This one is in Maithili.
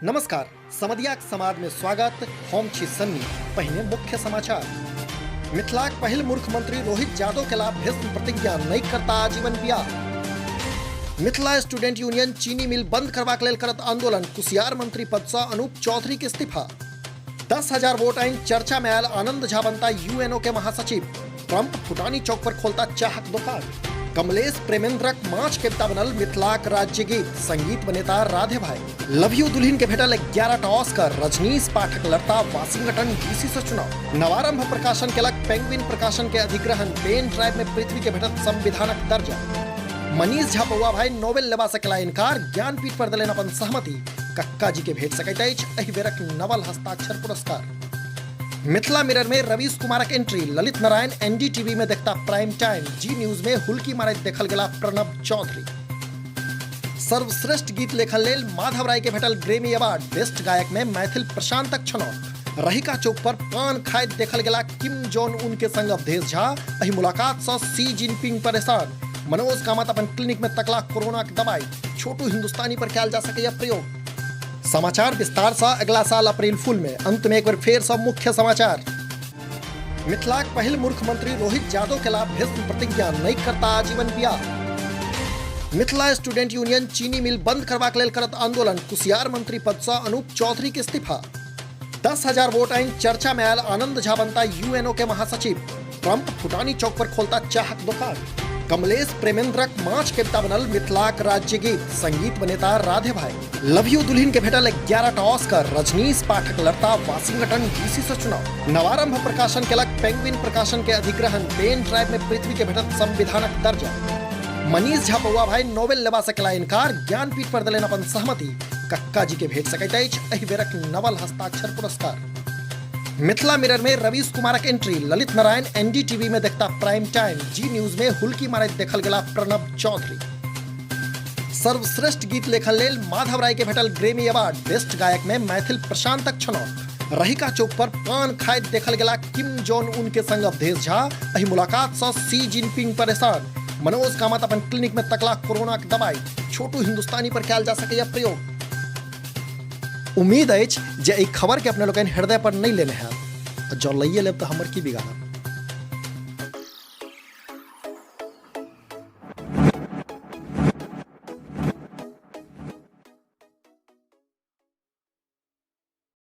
नमस्कार, समदियाक समाद में स्वागत। हम छी सन्नी। पहिने मुख्य समाचार। मिथिलाक पहिल मुख्यमंत्री रोहित यादव के लाभ भीष्म प्रतिज्ञा नहीं करता आजीवन बियाह। मिथिला स्टूडेंट यूनियन चीनी मिल बंद करबाक लेल करत आंदोलन। कुसियार मंत्री पद सँ अनूप चौधरी के इस्तीफा। 10,000 वोट आइन चर्चा में आयल आनंद झा बनता यूएनओ के महासचिव। ट्रंप फुटानी चौक पर खोलता चाहक दोकान। कमलेश प्रेमेंद्रक माछ केवता बनल मिथिलाक राज्य गीत। संगीत बनेता राधे भाई। लव you दुल्हन के भेटल 11 टा ऑस्कर। रजनीश पाठक लड़ता वाशिंगटन डीसी से चुनाव। नवारंभ प्रकाशन केलक पेंगुइन प्रकाशन के अधिग्रहण। पेन ड्राइव में पृथ्वी के भेटत संविधानक दर्जा। मनीष झा पौआ भाई नोबेल लेबा से केला इनकार। ज्ञानपीठ पर देलनि अपन सहमति। कक्का जी के भेट सकैत अछि एहि बेरक नवल हस्ताक्षर पुरस्कार। मिथिला मिरर में रवीश कुमारक एंट्री। ललित नारायण एनडीटीवी में देखता प्राइम टाइम। जी न्यूज में हुलकी मारैत देखल गेला प्रणब चौधरी। सर्वश्रेष्ठ गीत लेखन लेल माधव राय के भेटल ग्रेमी अवार्ड। बेस्ट गायक में मैथिल प्रशांतक छनौत। रहिका चौक पर पान खाइत देखल गेला किम जोन उन के संग अवधेश झा। एहि मुलाकात सँ शी जिनपिंग परेशान। मनोज कामत अपन क्लिनिक में तकला कोरोना के दवाई। छोटू हिंदुस्तानी पर कयल जा सकैया प्रयोग। समाचार विस्तार सँ अगला साल अप्रैल फूल में। अंत में एक बेर फेर सँ मुख्य समाचार। मिथिलाक पहिल मुख्यमंत्री रोहित यादव के लाभ भीष्म प्रतिज्ञा नहीं करता आजीवन बियाह। मिथिला स्टूडेंट यूनियन चीनी मिल बंद करबाक लेल करत आंदोलन। कुसियार मंत्री पद सँ अनूप चौधरी के इस्तीफा। 10,000 वोट आइन चर्चा में आयल आनंद झा बनता यूएनओ के महासचिव। ट्रंप फुटानी चौक पर खोलता चाहक दोकान। कमलेश प्रेमेंद्रक माछ केवता बनल मिथिलाक राज्य गीत। संगीत बनेता राधे भाई। लव you दुल्हन के भेटल 11 टा ऑस्कर। रजनीश पाठक लड़ता वाशिंगटन डीसी से चुनाव। नवारंभ प्रकाशन केलक पेंगुइन प्रकाशन के अधिग्रहण। पेन ड्राइव में पृथ्वी के भेटत संविधानक दर्जा। मनीष झा पौआ भाई नोबेल लेबा से केला इनकार। ज्ञानपीठ पर देलनि अपन सहमति। कक्का जी के भेट सकैत अछि एहि बेरक नवल हस्ताक्षर पुरस्कार। मिथिला मिरर में रवीश कुमारक एंट्री। ललित नारायण एनडीटीवी में देखता प्राइम टाइम। जी न्यूज में हुलकी मारैत देखल गेला प्रणब चौधरी। सर्वश्रेष्ठ गीत लेखन लेल माधव राय के भेटल ग्रेमी अवार्ड। बेस्ट गायक में मैथिल प्रशांतक छनौत। रहिका चौक पर पान खाइत देखल गेला किम जोन उन के संग अवधेश झा। एहि मुलाकात सँ शी जिनपिंग परेशान। मनोज कामत अपन क्लिनिक में तकला कोरोना के दवाई। छोटू हिंदुस्तानी पर कयल जा सकैया प्रयोग। उम्मीद अछि जे एहि खबर के अपने लोकनि हृदय पर नहि लेने हैब, आ जँ लइए लेब तऽ हमर की बिगाड़ब।